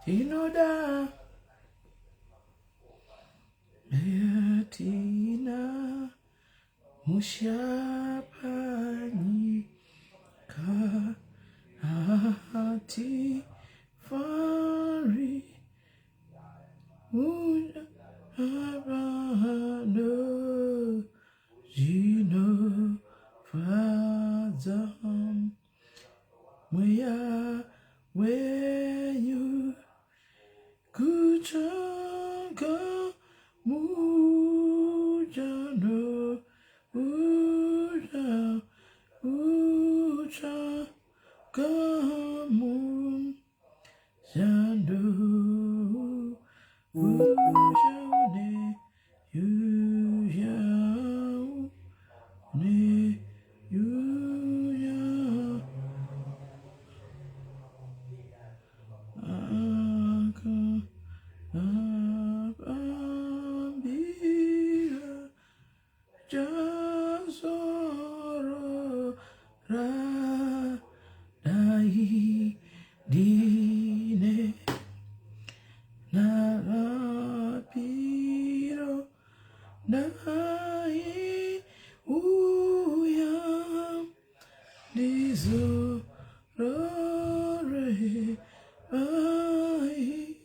Tinoda tina musha panyika hatifari Abraham zvinofadza mweya wenyu kutsvaga mujano uja utsvaga mujano ujaune ujaune uja akabambira jazorora dai ndine narapiro dai uya ndizorore ai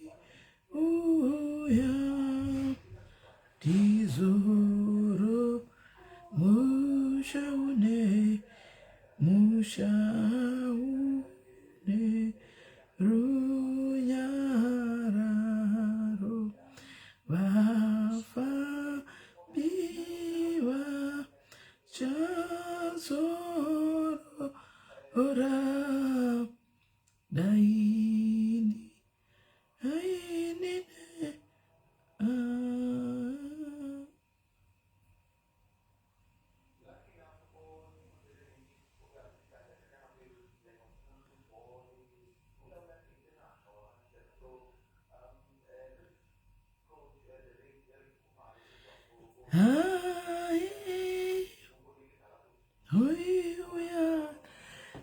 uya ndizoro musha une musha une runyararo vafambi vachazorora daini aini ah.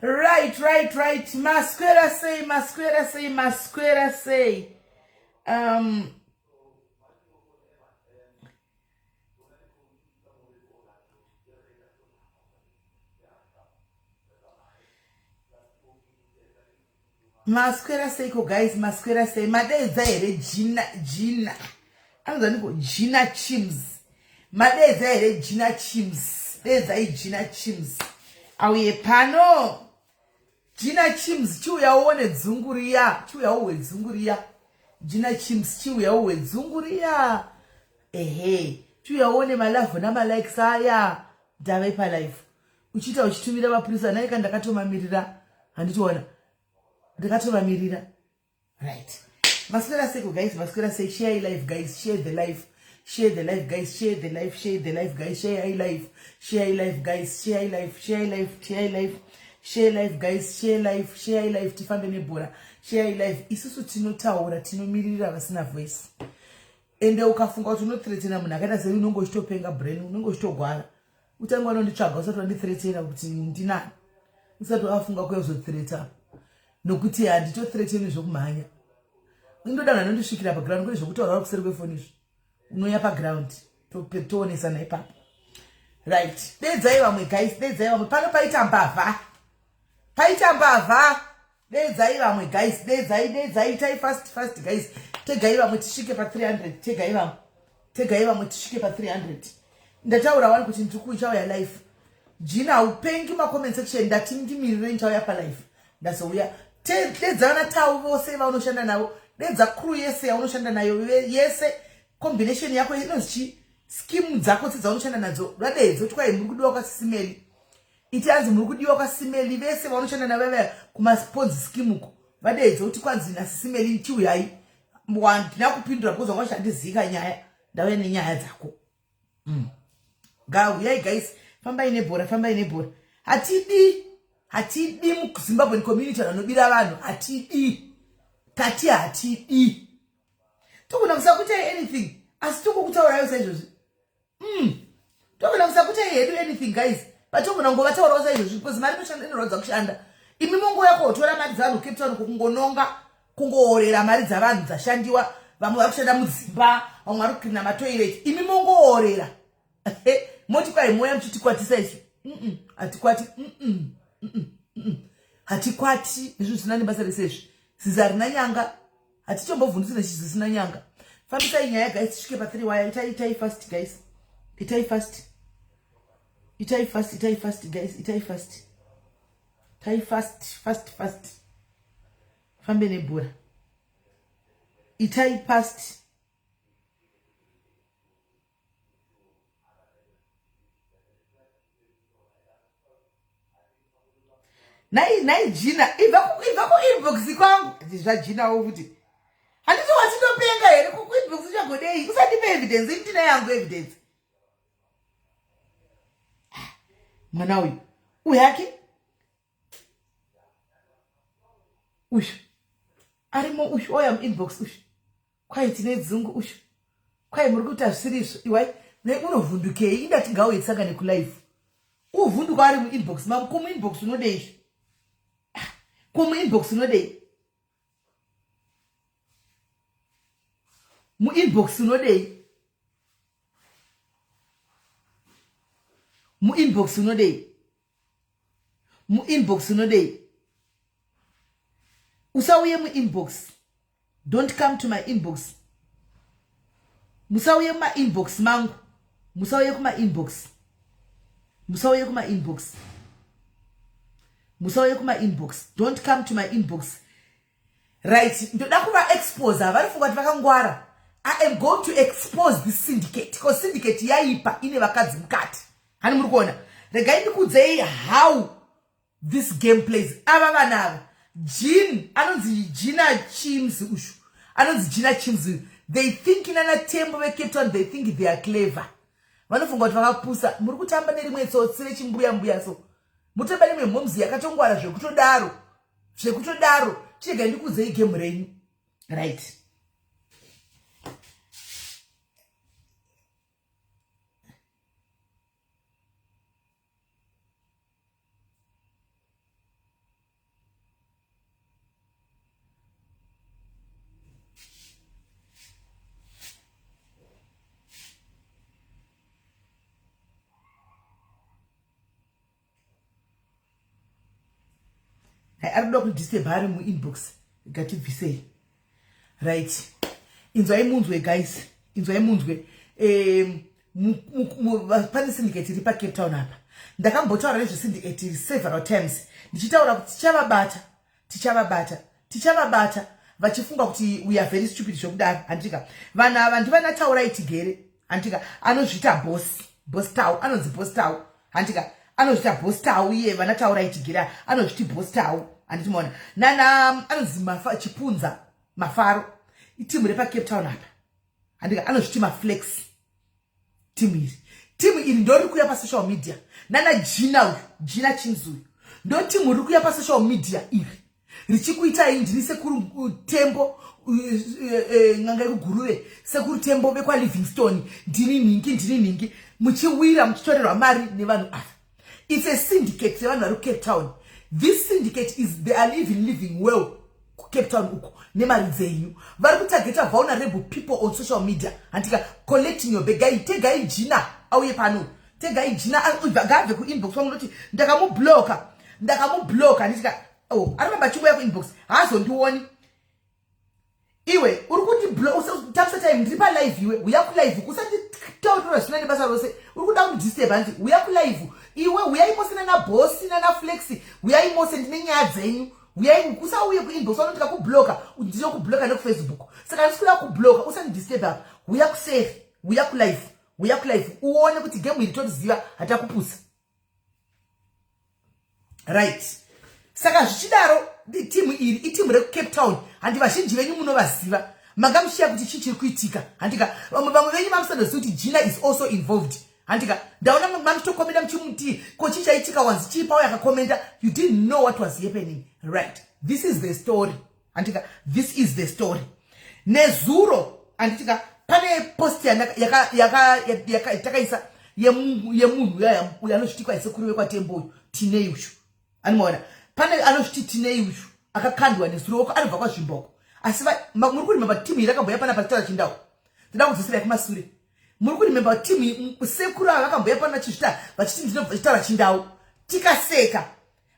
Right, right, right. Masquera say, masquera say, masquera say. Maswera seiko guys, maswera sei? Madeedza here Gina Gina? Anonzi aniko Gina Chims. Madeedza here Gina Chims? Deedzai Gina Chims. Auye pano. Gina Chims chiuya uone dzungu riya. Chiuya uwe dzungu riya. Gina Chims chiuya uwe dzungu riya. Ehe. Chiuya uone malove namalikes aya. Ndave palife. Uchiita uchitumira mapurisa naika ndakatomamirira. Handitoona. Ndakatovamirira. Right. Maswera seko guys, maswera sei, share life guys, share the life. Share the life guys, share the life, share the life guys, share life, share life guys, share life, share life, share life. Share life guys, share life, share life tifambe nebhora. Share life. Isusu tinotaura, tinomirira vasina voice. Ende ukafunga kuti unothreatena munhu akaita sei unenge uchitopenga brain, unenge uchitogwara. Utange wanonditsvaga usati wandithreatena kuti ndinani. Usati wafunga kuya kuzothreata. Nokuti handitothreateni zvokumhanya. Indoda vanhu vanondisvikira paground kwete zvokutaura vari kuseri kwefoni izvi. Unouya paground toonesana ipapo. Right. Dedzai vamwe guys, dedzai vamwe. Pano paita mbavha. Paita mbavha. Dedzai vamwe guys, dedzai, dedzai, itai fast fast guys. Tegai vamwe tisvike pa 300, tegai vamwe. Tegai vamwe tisvike pa 300. Ndataura wani kuti ndiri kuchauya life. Gina haupengi ma comment section ndati ndimirire ndichauya pa life. Ndazouya. Dedza vana tau vose vaunoshanda navo. Dedza crew yese yaunoshanda nayo yese combination yako inonzi chi scheme dzako dzaunoshanda nadzo. Vadeedze kuti kwai muri kudiwa kwasisimeli. Iti hanzi muri kudiwa kwasimeli vese vaunoshanda navo vaya kumasponzi scheme uko. Vadeedze kuti kwanzi nasisimeli chiuyai. Ndina kupindura because wanga uchandizika nyaya. Ndauya nenyaya dzako. Gauyai guys, fambai nebhora, fambai nebhora. Hatidi, hatidi muZimbabwean community vanobira vanhu, hatidi. Tati hatidi. Togona kusakuitai anything, asi tongokutaurayo saizvozvi. Togona kusakuitai hedu anything guys, but togona kungovataurawo saizvozvi because mari inoshanda inorwadza kushanda. Imi mongouya kotora mari dzevanhu Cape Town kungononga. Kungoorera mari dzavanhu dzashandiwa, vamwe vari kushanda mudzimba, vamwe vari kucleana matoilet, imi mongoorera. Moti kwai moya muchitikwatisa isu. Hatikwati. Hatikwati izvi zvisina nebasa rese izvi. Zizi harina nyanga. Hatitombovhundutsi nechizisina nyanga. Fambisai nyaya guys, tisvike pa 3 waya. Itai, itai fast guys. Itai fast. Itai fast, itai fast guys, itai fast. Itai fast, fast, fast. Fambe nebhora. Itai fast. Nai, nai Gina, ibva ku, ibva ku inbox kwangu. Zvajinawo futi. Handiti wachitopenga here ku inbox uchagodei? Usandipe evidence, ini ndine yangu evidence. Mwana uyu. Uyu hake. Uyu. Arimo uyu, oya mu inbox uyu. Kwai tine dzungu uyu. Kwai muri kuita zvisiri izvo. Iwai, ne unovhundukei? Indati ngauye tisangane ku live. Uvhunduka ari mu inbox mangu. Ko mu inbox unodei izvo? Ko mu inbox unodei? Mu inbox unodei? Mu inbox unodei? Mu inbox unodei? Usauye mu inbox. Don't come to my inbox. Musauye kuma inbox mangu. Musauye kuma inbox. Musauye kuma inbox. Musauye kuma inbox. Don't come to my inbox. Right, ndoda kuva expose. Vari funga kuti vakangwara. I am going to expose this syndicate because syndicate yaipa ine vakadzi mukati. Hani muri kuona? Regai ndikuudzei how this game plays. Ava vana ava, Jean anonzi Gina Chims ushu. Anonzi Gina Chims. They think nana Tembo ve Cape Town, they think they are clever. Vanofunga kuti vakapusa. Muri kutamba nerimwe tsotsi rechimbuya mbuya so. Mutamba nerimwe mhomzi yakatongwara zvekutodaro. Zvekutodaro. Chiregai ndikuudzei game renyu. Right. Ari kuda kudisturb ari muinbox, ngatibvisei. Right, inzwai munzwe guys, inzwai munzwe. Pane syndicate iri paCape Town apa. Ndakambotaura nezvesyndicate several times, ndichitaura kuti tichavabata, tichavabata, tichavabata, vachifunga kuti we are very stupid zvekudaro. Handika vanhu ava ndivana Taurai Tigere, handika anozviita boss, boss tau, anonzi boss tau, handika anozviita boss tau iye. Vana Taurai Tigere anozviti boss tau, handiti maona nana anonzi Mafa, Chipunza Mafaro, itimu repaCape Town apa, handika anozviti maflex. Timu iri, timu iri ndo riri kuya pasocial media nana Gina uyu, Gina Chinzi uyu, ndo timu riri kuya pasocial media iri richikuitai ndini sekuru Tembo, n'anga yekuGuruve, sekuru Tembo vekwaLivingstone, ndini nhingi, ndini nhingi, muchiwira muchitorerwa mari nevanhu ava. It's a syndicate yevanhu vari kuCape Town. This syndicate is, they are living well kuCape Town uko nemari dzenyu. Vari kutageta vulnerable people on social media, handika collecting your bag. Gai, tegai Gina auye pano, tegai Gina ngaabve kuinbox wangu, noti ndakamubloka, ndakamubloka, handitika. Oh, aramba achiuya kuinbox, haazondioni. Iwe uri kuti tapsa time, ndiri palive, iwe uya kulive, usanditaurira zvisina nebasa rose. Uri kuda kundidisturb, hanzi uya kulive iwe. Uyai mose nana bosi nana flex, uyai mose, ndine nyaya dzenyu, uyai. Usauye kuinbox, vanoti kakubloka, ndinokubloka nekuFacebook, saka handisi kuda kubloka. Usandidisturb apa, uya kuseri, uya kulive, uya kulive uone kuti game iri toriziva, hatakupusa. Right, saka zvichidaro, timu iri itimu rekuCape Town, handi vazhinji venyu munovaziva, manga mushiya kuti chii chiri kuitika, handika vamwe venyu mamusandozivi kuti Gina is also involved, handika ndaona mamuchitokomenda muchimuti ko chii chaitika, wanzi chii pauya akakomenda, you didn't know what was happening. Right, this is the story, handika this is the story. Nezuro, handitika, pane post yatakaisa yemunhu uyo anozviti kwaisekuru vekwaTembo uyu, Tinei uyu, animaona pane anozviti Tinei uyu akakandwa nezuro woko, anobva kwaZvimboko. Asi muri kuremember timu iri rakamboya panapa richitaura Chindau? Ndoda kudzosera kumasure. Muri kuremember timu, sekuru ava vakamboya pano vachizvita, vachiti ndinotaura Chindau, tikaseka?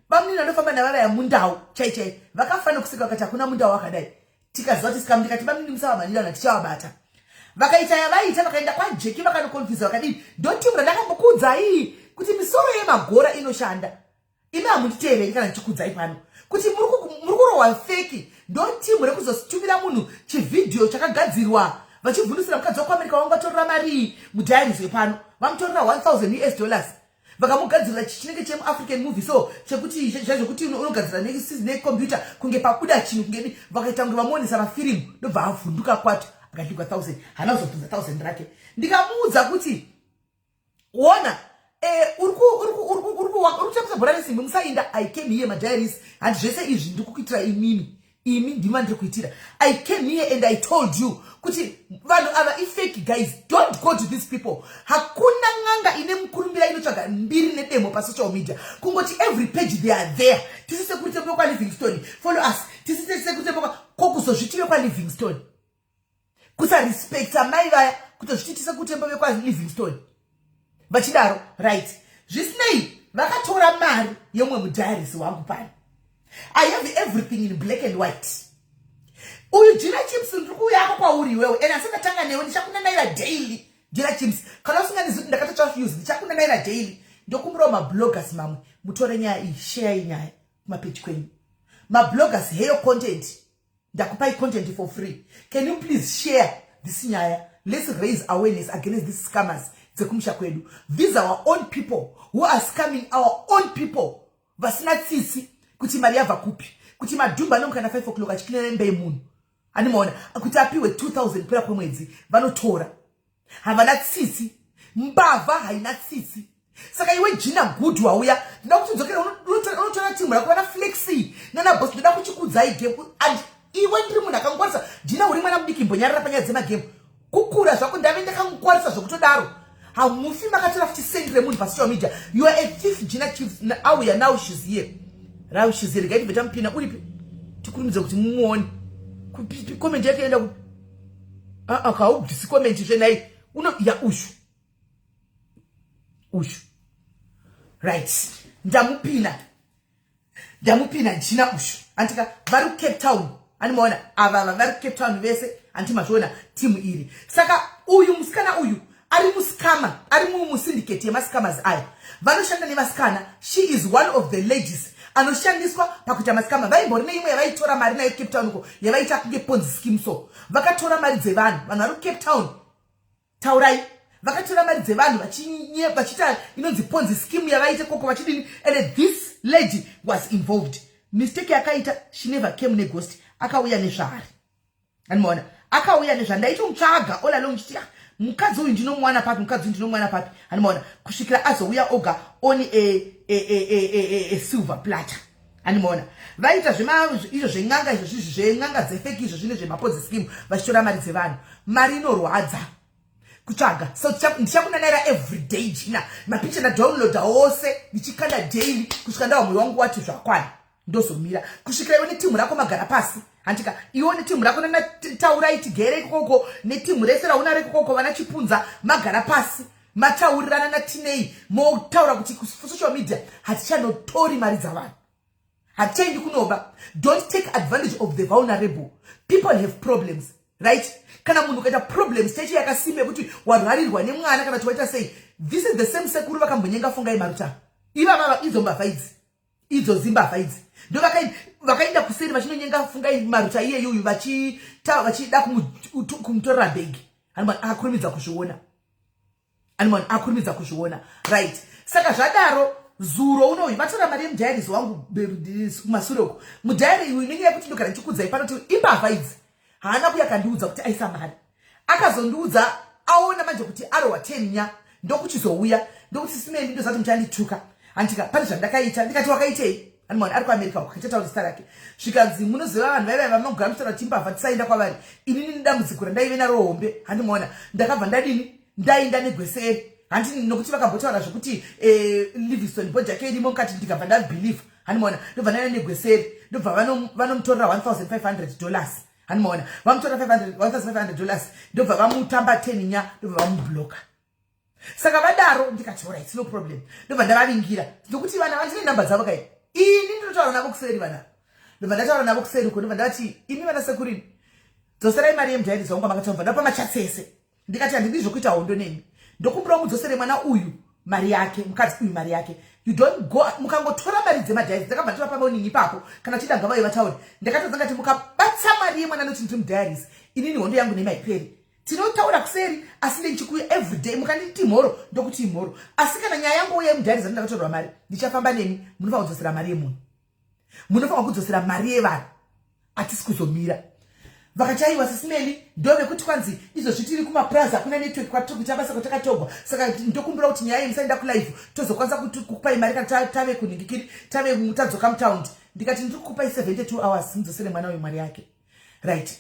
Bamunini vanofamba navavaya mundau chai chai vakafanira kuseka, vakati hakuna mundau wakadai. Tikaziva kuti scam. Ndikati, "Bamunini, musavamhanyirana, tichavabata." Vakaita yavaita, vakaenda kwaJeki, vakanokonfisa, vakadii. Ndo timu randakambokuudzai kuti misoro yemagora inoshanda. Imi hamunditeereri kana ndichikuudzai pano kuti muri kurohwa fake. Ndo timu rekuzotumira munhu chivhidhiyo chakagadzirwa vachivhundusira mukadzi wekuAmerica wangu, vatorera marii mudiaries wepano, vamutorera US$1000. Vakamugadzirira chinenge chemuAfrican movie, so chekuti zvekuti unogadzira necomputer kunge pabuda chinhu kunge vakaita kunge vamuonesa mafirimu. Ndobva avhunduka kwacho, akadligwa 1000, haana kuzobvunza 1000 rake. Ndikamuudza kuti, "Ona, uri kutambisa bhora resimbi, musainda." I came here, madiaries, handi zvese izvi ndiri kukuitira imimi. Imi ndima ndiri kuitira. I came here and I told you kuti vanhu ava ifake. Guys, don't go to these people. Hakuna n'anga ine mukurumbira inotsvaga mbiri nedemo pasocial media. Kungoti every page they are there. Tisi sekuru tembo kwaLivingstone, follow us. Tisi sekuru tembo, kokuzozvitive kwaLivingstone, kusarespecta mai vaya, kutozviti sekuru tembo vekwaLivingstone vachidaro, right? Zvisinei, vakatora mari yemumwe mudiaries wangu pano. I have everything in black and white. Uyu Jina Chips, ndiri kuuyako kwauri iwewe, and asingatanga newe, ndichakunanaira daily. Jina Chips, kana usingandizivi kuti ndakatotsva fuse, ndichakunanaira daily. Ndokumbirawo mabloggers mamwe mutore nyaya iyi, share nyaya kumapeji kwenyu. Mabloggers, heyo content, ndakupai content for free. Can you please share this nyaya? Let's raise awareness against these scammers dzekumusha kwedu. These are our own people who are scamming our own people, vasina tsitsi kuti mari yabva kupi, kuti madhumba anomuka na5 o'clock achikinira imba yemunhu, animaona, kuti apiwe 2000 pera kwemwedzi, vanotora, havana tsitsi. Mbavha haina tsitsi. Saka iwe Jina Good wauya, ndoda kuti udzokere, unotora timu rako, vana Flexi nana Boss. Ndoda kuchikudzai game, and iwe ndiri munhu akangwarisa. Jina, uri mwana mudiki, mbonyarara panyaya dzemagame. Kukura zvako, ndave ndakangwarisa zvokutodaro. Hamufi makatora futi sendi remunhu pasocial media. You are a thief, Jina Chiefs. Auya now, she's here now, she's here. Regai tibve tamupina. Uripi? Tikurumidze kuti mumuone. Comment yake enda kupi? Aa, kaubvisi comment zvenai uno ya ushu ushu, right? Ndamupina, ndamupina Jina ushu, andika vari kuCape Town, andimaona ava vari kuCape Town vese, handi mazviona timu iri? Saka uyu musikana uyu ari muscammer, ari musyndicate yemascammers aya vanoshanda nevasikana. She is one of the ladies anoshandiswa pakuita mascammer. Vaimbori neimwe yavaitora mari nayo Cape Town uko, yavaita kunge Ponzi scheme. So vakatora mari dzevanhu, vanhu vari kuCape Town, taurai, vakatora mari dzevanhu vachiita inonzi Ponzi scheme yavaite koko, vachidini, and this lady was involved. Mistake yakaita, she never came neghost, akauya nezvaari, animaona, akauya nezvandaitomutsvaga all along, chiti, "Ah, mukadzi uyu ndinomwana papi? Mukadzi uyu ndinomwana papi?" Animaona, kusvikira azouya oga on a silver platter, animaona. Vaita izvo zven'anga, izvo zvizvi zven'anga dzefake, izvo zvine zvemaPonzi scheme, vachitora mari dzevanhu. Mari inorwadza kutsvaga. So ndichakunanaira everyday, Jina. Mapicha ndadownloada ose, ndichikanda daily kusvika ndawa mwoyo wangu wati zvakwana, ndozomira, kusvikira iwe netimu rako magara pasi, handika? Iwe netimu rako nanataurai, tigere ikoko netimu rese raunaro ikoko, vana Chipunza, magara pasi, mataurirana natinei, motaura kuti kusocial media hatichanotori mari dzavanhu, hatichaendi kunoba. Don't take advantage of the vulnerable people. Have problems, right? Kana munhu ukaita problems cheche yakasimba yekuti warwarirwa nemwana kana kuti waita sei, this is the same sekuru vakambonyenga Fungai Maruta ivavava. Idzo mbavha idzi, idzo zimbavha idzi, ndo vakaenda kuseri vachinonyenga Fungai Maruta iyeyuyu, vachida kumutorera bhegi. Akurumidza kuzviona, animani, akurumidza kuzviona, right? Saka zvadaro, zuro unoyu vatora mari yemudiaries wangu kumasure uko. Mudiary uyu, nenyaya yekuti ndogara ndichikudzai pano kuti imbavha idzi, haana kuya kandiudza kuti aisa mari. Akazondiudza aona manje kuti arohwa 10 nya, ndokuchizouya ndokuti, "Simendi, ndozati muchandituka, handika, pane zvandakaita." Ndikati, "Wakaitei?" Animani, ari kuAmerica uko, kachataura zita rake. Zvikanzi, "Munoziva vanhu vaivai vamagara muchitaura kuti imbavha, tisaenda kwavari." Inini nedambudziko randaive naro hombe, handimaona, ndakabva ndadini, ndaenda negweseri, handi, nokuti vakambotaura zvokuti Livingston bhodhi yake irimo mukati. Ndikabva ndabelieve, handimaona, ndobva ndaenda negweseri, ndobva vanomutorera $1500. Hanimaona vamutora $1500, ndobva vamutamba 10 nya, ndobva vamubloka. Saka vadaro ndikati, "Alright, no problem." Ndobva ndavavingira nokuti vana vandine nhamba dzavo kai, ini ndinotaura navo kuseri vana. Ndobva ndataura navo kuseri uko, ndobva ndavati, "Imi vana sekurini, dzoserai mari yemudiaries wangu amakatomva." Ndapa machats ese, ndikati, "Handidi zvokuita hondo nemi. Ndokumbira mudzosere mwana uyu mari yake, mukadzi uyu mari yake. You don't go mukangotora mari dzemadiaries." Ndakabva ndivapa maonini ipapo, kana chida ngavauye vataure. Ndakatodza ngati mukabatsa mari yemwana noti ndiri mudiaries, inini hondo yangu nemi haiperi. Tinotaura kuseri, asi ndichikuya everyday. Mukanditi mhoro, ndokuti mhoro. Asi kana nyaya yangu uya yemudiaries ani ndakatorwa mari, ndichafamba nemi. Munofanira kudzosera mari yemunhu, munofanira kudzosera mari yevanhu, hatisi kuzomira." Vakati, "Aiwa, Sis Melly, ndovekuti kwanzi izvozvi tiri kumapurazi, hakuna network kwatiri kuita basa kwatakatogwa. Saka ndokumbira kuti nyaya iyi musaenda kulive, tozokwanisa kukupai mari kana tave kunhingikiri, tave tadzoka mutaundi." Ndikati, "Ndiri kukupai 72 hours, mudzosere mwana uyu mari yake." Right,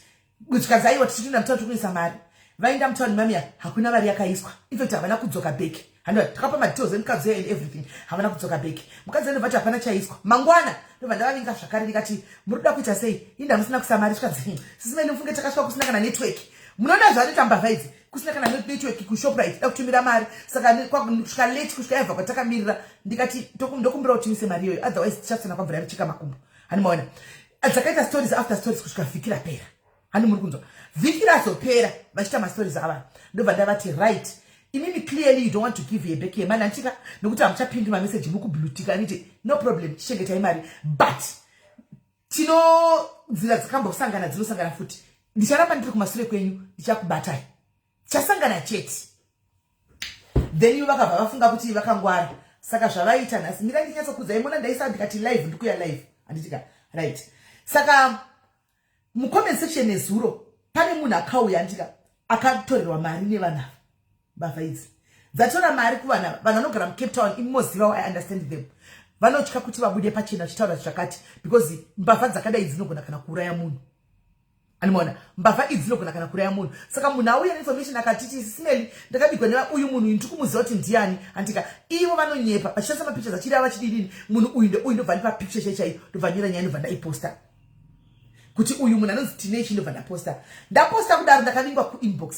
zvikanzi, "Aiwa, tichitoenda mutaundi tikuisa mari." Vaenda mutaundi mamiya, hakuna mari yakaiswa. In fact, havana kudzoka back. Handiva takapa madetails emukadzi uya and everything, havana kudzoka back. Mukadzi uya ndobvati hapana chaiswa. Mangwana ndobva ndavavinga zvakare, ndikati, "Muri kuda kuita sei inda musina kuisa mari?" Zvikanzi, "Sis Melly, mufunge takasvika kusina kana network. Munoona zvanoita mbavha idzi, kusina kana network kuShoprite, da kutumira mari, saka kusvika late, kusvika yabva kwatakamirira." Ndikati, "Ndokumbira kuti muise mari iyoyo, otherwise tichatsana kwamvura yanocheka makumbo." Handimaona dzakaita stories after stories kusvika vhiki rapera. Handi muri kunzwa? Vhiki razopera vachiita mastories ava, ndobva ndavati, "Right, imimi clearly you don't want to give her back yemari, anditika, nokuti hamuchapindi mameseji, mukublutika aniti. No problem, chichengetai mari, but tino nzira dzakambosangana dzinosangana futi. Ndicharamba ndiri kumasure kwenyu, ndichakubatai, tichasangana chete." Then ivo vakabva vafunga kuti vakangwara. Saka zvavaita nhasi, mira ndinyatsokudzai. Mona ndaisa ndikati live, ndikuya live, handitika? Right, saka mucomment section nezuro pane munhu akauya, andika, akatorerwa mari nevanhu ava. Mbavha idzi dzatora mari kuvanhu ava. Vanhu vanogara muCape Town, imozivawo, I understand them, vanotya kuti vabude pachena vachitaura zvakati, because mbavha dzakadai dzinogona kana kuuraya munhu. Animaona mbavha idzi dzinogona kana kuuraya munhu. Saka munhu auya neinformation akatiti, "Sis Melly, ndakabigwa neuyu munhu uyu, ndiri kumuziva kuti ndiani." Andika, ivo vanonyepa vachishandisa mapictures achireva vachididini, munhu uyu ndeuyu. Ndobva ndipa picture chaichaiyo, ndobva nyora nyaya, ndobva ndaiposta kuti uyu munhu anonzi Tinechi. Ndobva ndaposta. Ndaposta kudaro, ndakavingwa kuinbox,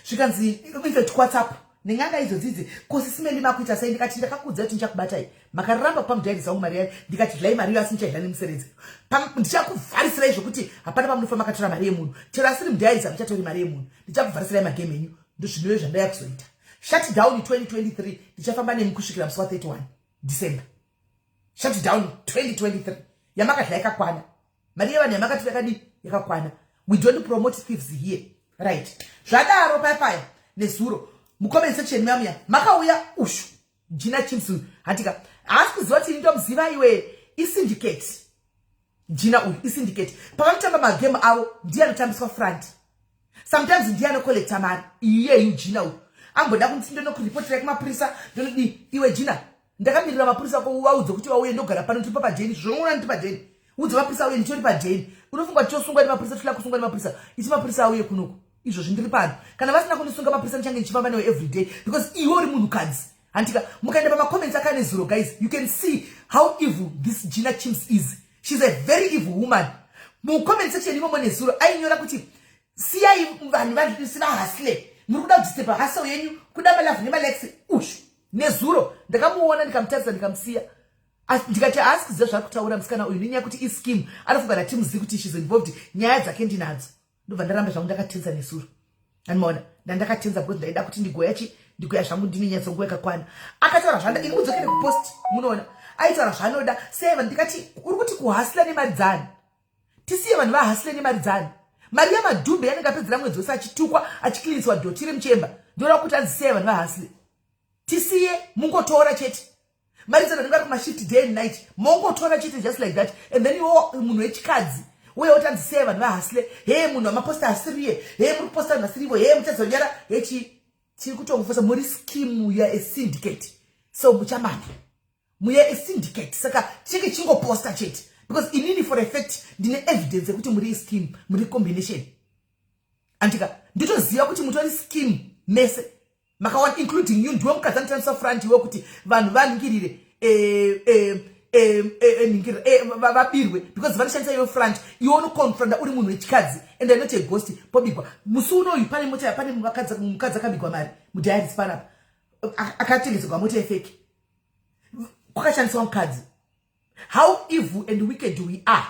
zvikanzi, infact WhatsApp nen'anga idzodzidzi, "Ko Sis Melly, makuita sei?" Ndikati, "Ndakakudza kuti ndichakubatai, makaramba kupa mudiaries wangu mari yayo." Ndikati, "Dlai mari iyo, asi muchaidla nemuseredzero. Ndichakuvharisirai zvokuti hapana pamunofa makatora mari yemunhu. Chero asiri mudiaries, hamuchatori mari yemunhu. Ndichakuvharisirai magame enyu." Ndozvinove zvandaya kuzoita shut down 2023. Ndichafamba nemi kusvikira musi wa31 December. Shut down 2023 yamakadla yakakwana. Mari yevanhu yamakati yakadii yakakwana. We don't promote thieves here, right? Zvadaro, paya nezuro mucomment section mamuya makauya ushu Gina Chimps. Hatika haasi kuziva kuti ndomuziva. Iwe, isyndicate. Gina uyu isyndicate. Pavanotamba magame avo, ndiye anotambiswa front, sometimes ndiye anocollecta mari. Iyeyu Gina uyu amboda kuti ndonokuripotera kumapurisa, ndonodii. Iwe Gina, ndakamirira mapurisa ko vaudze kuti vauye. Ndogara pano, ndiri papadheni. Zvinoona ndiri padheni, udze mapurisa auye, nditori padheni. Unofunga kuti tosungwa nemapurisa? Toda kusungwa nemapurisa? Iti mapurisa auye kunoku izvozvi, ndiri pano. Kana vasina kundisunga mapurisa, ndichange ndichifamba newe everyday, because iwe uri munhukadzi, handika? Mukaenda pamacomments akane zuro, guys, you can see how evil this Gina Chimps is. She's a very evil woman. Mucomment section imomo nezuro ainyora kuti, "Siyai vanhu vahustle, muri kuda kudisturba hustle yenyu, kuda malove nemalikes." Ushu nezuro ndakamuona, ndikamutarisa, ndikamusiya. Ndikati, haasi kuziva zvaari kutaura musikana uyu, nenyaya yekuti ischeme. Anofunga ndatimuzivi kuti she's involved. Nyaya dzake ndinadzo. Ndobva ndaramba zvangu ndakatenza nesuro. Andimaona ndandakatenza because ndaida kuti ndigoya chi ndigoya zvangu, ndine nyatsonguva yakakwana. Akataura zvanda ini mudzokere kupost, munoona aitaura zvaanoda seva. Ndikati, "Uri kuti kuhustla nemari dzani? Tisiye vanhu vahustle nemari dzani? Mari yamadhumbe yanenge apedzera mwedzi wese achitukwa, achikliniswa dhoti remuchemba, ndoda kuti anzisiye vanhu vahustle? Tisiye, mungotora chete mari dzanhu vanenge vari kumashift day and night, mongotora chete, just like that." And then iwo munhu wechikadzi uye woti anzisiye vanhu vahustle. He, munhu wamaposta asiriye. He, muri kuposta vanhu vasirivo. He, muchazonyara hechi. Tiri kutongofosa muri scheme yaesyndicate, so muchamama muye esyndicate. Saka chinge chingoposta chete, because inini for a fact ndine evidence yekuti muri scheme, muri combination, andika? Nditoziva kuti mutori scheme mese makawana, including you. Ndiwe mukadzi anotambisa front iwe kuti vanhu vaningirire. vabirwe because vanoshandisa iwe front. Iwe unoconfronta uri munhu wechikadzi and not a ghost. Pobigwa musi unoyu, pane mota, pane mukadzi akabigwa mari mudiaris panapa, akatengeserwa mota yefake, kwakashandiswa mukadzi. How evil and wicked we are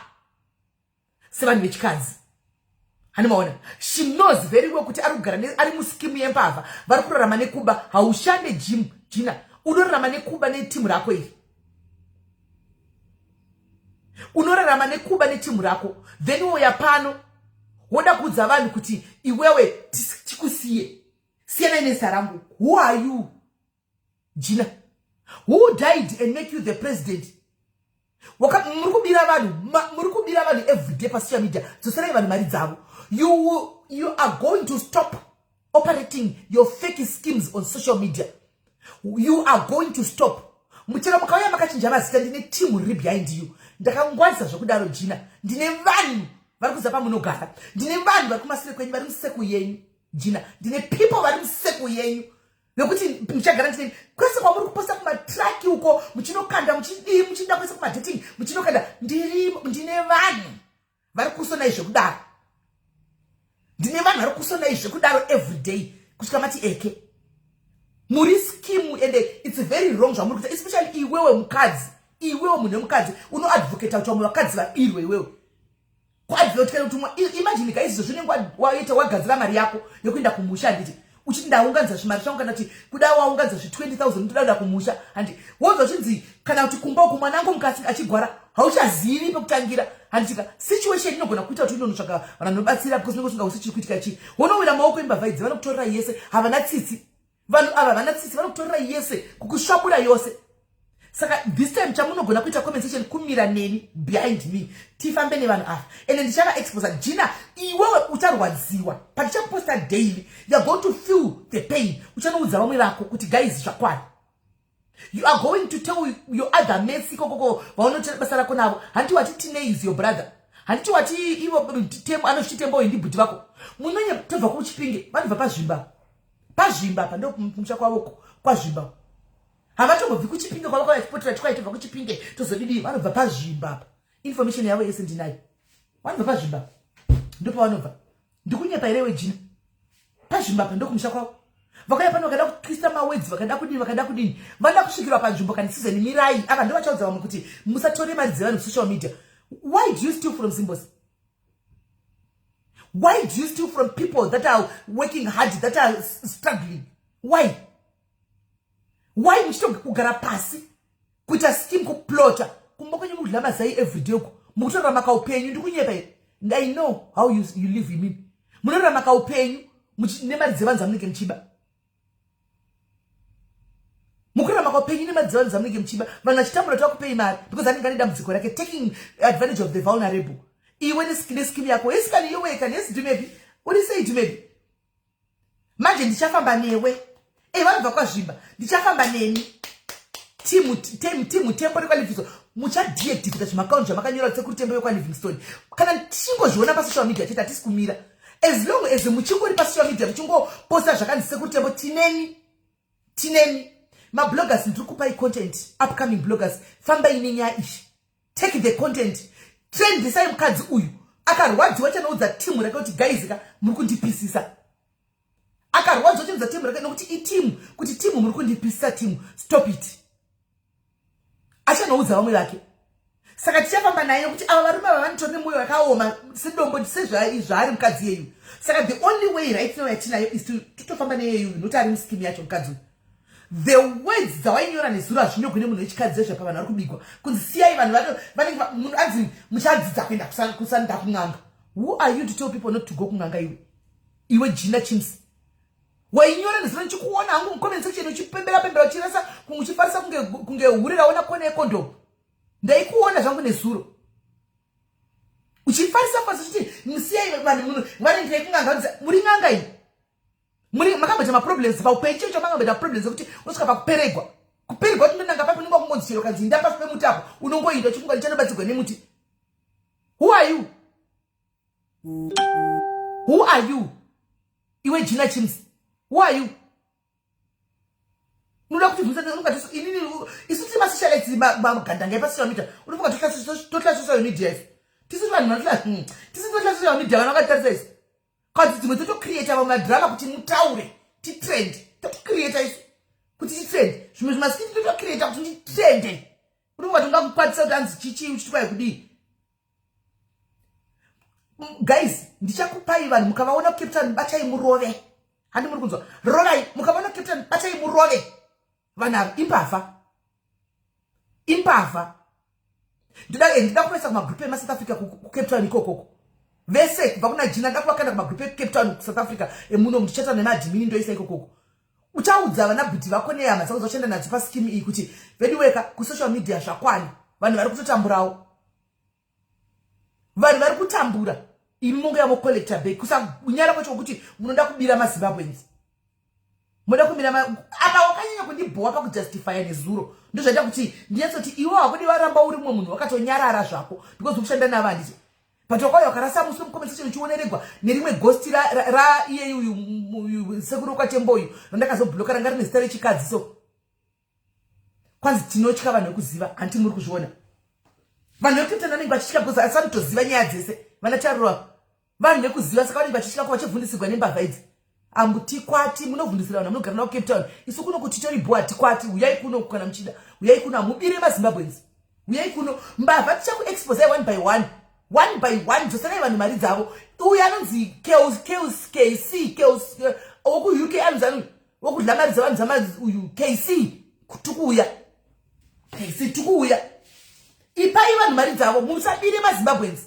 sevanhu vechikadzi, hanimaona? She knows very well kuti ari kugara ari muscheme yembavha, vari kurarama nekuba. Haushande jim Gina, unorarama nekuba netimu rako iri, unorarama nekuba netimu rako. Then woya pano woda kuudza vanhu kuti iwewe tikusiye, siyanai nezita rangu. Who are you, Gina? Who died and make you the president? Muri kubira vanhu, muri kubira vanhu everyday pasocial media. Dzoserai vanhu mari dzavo. You are going to stop operating your fake schemes on social media. You are going to stop. Muchero mukauya makachinja mazita, ndine timu riri behind you. Ndakangwarisa zvekudaro, Gina. Ndine vanhu vari kuza pamunogara, ndine vanhu vari kumasure kwenyu, vari museku yenyu, Gina. Ndine people vari museku yenyu nekuti muchagara ndine kwese kwamuri kuposta kumatraki uko, muchinokanda, muchidii, muchida kuisa kumadating, muchinokanda. Ndiri, ndine vanhu vari kusonai zvekudaro, ndine vanhu vari kusonai zvekudaro everyday kusvika mati eke. Muri scheme and it's very wrong zvamuri kuita, especially iwewe mukadzi, iwewe munhu wemukadzi unoadvocata kuti vamwe vakadzi vabirwe. Iwewe kuadvocata kuti, imagine guys, izvo zvinenge waita wagadzira mari yako yekuenda kumusha, handiti? Uchiti ndaunganidza zvimari zvangu, kana kuti kuda waunganidza zvi20 000, ndoda kuda kumusha, handi? Wonzwa uchinzi kana kuti kumba uku mwanangu mukadzi achigwara, hauchazivi pekutangira, handitika? Situation inogona kuita kuti unonotsvaka vanhu vanobatsira because unenge usingausi chiri kuitika chii. Wonowira maoko embavha idzi, vanokutorera yese. Havana tsitsi vanhu ava, havana tsitsi, vanokutorera yese, kukusvabura yose. Saka this time chamunogona kuita, comment section, kumira neni, behind me, tifambe nevanhu ava ende ndichava exposa. Gina, iwewe ucharwadziwa patichaposta daily. You are going to feel the pain. Uchanoudza vamwe vako kuti guys, zvakwani. You are going to tell your other mates ikokoko vaunotera basa rako navo. Handiti wati Tine is your brother? Handiti wati ivo Tembo anozviti Tembo ndibhuti vako? Munonye tobva kuChipinge, vanobva paZvimba, paZvimba pa ndokumusha kwavoko kwaZvimba. Havatombobvi kuChipinge kwavakauya chipotera chikwai, tobva kuChipinge tozodidii. Vanobva paZvimba apa, information yavo yese ndinayo. Vanobva paZvimba, ndopavanobva. Ndikunyepa here wejina? PaZvimba pa ndokumusha kwavo. Vakauya pano vakada kutwista mawords, vakada kudini, vakada kudini, vanoda kusvikirwa panzvimbo. Kani season mirai, ava ndo vachaudza vamwe kuti musatore mari dzevanhu kusocial media. Why do you steal from Zimbos? Why do you steal from people that are working hard, that are struggling? Why muchitogara pasi kuita scheme, kuplota kumba kwenyu, mukudla mazai everyday uko, mukutorarama kaupenyu? Ndikunyepa here? I know how you live. Imini munorarama kaupenyu nemari dzevanhu dzamunenge muchiba. Mukurarama kaupenyu nemari dzevanhu dzamunenge muchiba. Vanhu vachitambura, tavakupei mari because anenge ane dambudziko rake, taking advantage of the vulnerable. Iwe nescheme yako esikani, iwe kani esi Dumebi, uri sei Dumebi? Manje ndichafamba newe. E, vanobva kwaZvimba, ndichafamba neni. Timu Tembo rekwaLivingstone, muchadeactivata zvimaakaunti zvamakanyora sekuri Tembo yekwaLivingstone. Kana tichingozviona pasocial media chete, hatisi kumira. As long as muchingori pasocial media muchingoposta zvakanzi sekuri Tembo, tineni, tineni. Mabloggers, ndiri kupai content. Upcoming bloggers, fambai nenyaya iyi, take the content, trendisai mukadzi uyu. Akarwadziwa chanoudza timu rake kuti guys ka, muri kundipisisa. Akarwadziwa chinoudza timu rake, nokuti itimu, kuti timu, muri kundipisisa, timu, stop it. Achanoudza vamwe vake. Saka tichafamba naye nokuti ava varume ava vanotori nemwoyo wakaoma sedombo, sezvaari mukadzi yeyu. Saka the only way right now yatinayo is totofamba neyeyu, nokuti ari muscheme yacho mukadzi uyu. The words dzawainyora nezuro hazvinyogwi nemunhu wechikadzi zvezvapa vanhu vari kubigwa kunzi siyai vanhu vanenge munhu anzi muchadzidza kuenda kusanda kun'anga. Who are you to tell people not to go kun'anga? Iwe, iwe Gina Chims, wainyora nezuro, ndichikuona hangu mucomment section uchipembera pembera, uchirasa, uchifarisa kunge hure raona kona yekondomu. Ndaikuona zvangu nezuro uchifarisa farisa, uchiti musiyai vanhu vanenge kun'anga. Muri n'anga iyi? Muri makamboita maproblems paupenyu? Chio chamakamboita maproblems ekuti unosvika pakuperegwa, kuperegwa kuti ndonanga papi? Unonga kungonzi chero kanzi inda pasi pemuti apo, unongoinda uchifunga ndichanobatsirwa nemuti. Who are you? Who are you, iwe Gina Chims? Who are you? Unoda kuti bvunza unongati inini isu tiri masocialites, magandanga epasocial media. Unofunga totla social media isu? Tisu vanhu vanotla, tisu totla social media. Vanhu vakatarisa isu kana dzimwe totocreata vamwe madrama kuti mutaure, titrend. Totocreata isu kuti titrend. Zvimwe zvimaskiti totocreata kuti nditrende. Unofunga kuti ungakukwanisa kuti anzi chichi uchiti kwai kudii? Guys, ndichakupai vanhu. Mukavaona kuCape Town, batai murove. Handi muri kunzwa? Rovai. Mukavaona kuCape Town, batai murove. Vanhu ava imbavha, imbavha. Ndida kuvaisa kumagrupu emaSouth Africa kuCape Town ikokoko vese, kubva kuna Jina. Nda kuvakanda kumagrupu ekuCape Town, kuSouth Africa emuno. Ndichaita nemaadmin, ndoisa ikokoko. Uchaudza vana bhudhi vako nehama dzako dzauchaenda nadzo pascheme iyi kuti vediweka kusocial media zvakwana. Vanhu vari kutotamburawo, vanhu vari kutambura. Imi monge yamocollecta bag. Kusanyara kwacho kuti munoda kubira maZimbabweans, munoda kumira apa. Wakanyanya kundibhowa pakujustifya nezuro. Ndozvaita kuti ndinyatsoti iwe hakudi varamba uri mumwe munhu wakatonyarara zvako because ukushanda navo, handiti? But wakauya wakarasa muswe mucomment section uchioneregwa nerimwe ghost raiyei uyu sekuru kwaTembo uyu randakazobloka, ranga rine zita rechikadzi. So kwanzi tinotya vanhu vekuziva, hanti muri kuzviona? Vanhu vekuCape vanenge vachitya because asi vanotoziva nyaya dzese. Vana Tarura vanhu vekuziva, saka vanenge vachitya ko vachivhundisirwa nembavha idzi. Amutikwati, munovhundisira vanhu vamunogara navo Cape Town. Isu kuno kuti titori bho, hatikwati. Uyai kuno kana muchida, uyai kuno. Hamubire maZimbabweans, uyai kuno. Mbavha tichakuexposai one by one, one by one. Dzoserai vanhu mari dzavo. Uyu anonzi KC wokuUK, anonzi ani, wokudla mari dzevanhu dzama uyu KC. Tukuuya, KC, tukuuya. Ipai vanhu mari dzavo. Musabire maZimbabweans,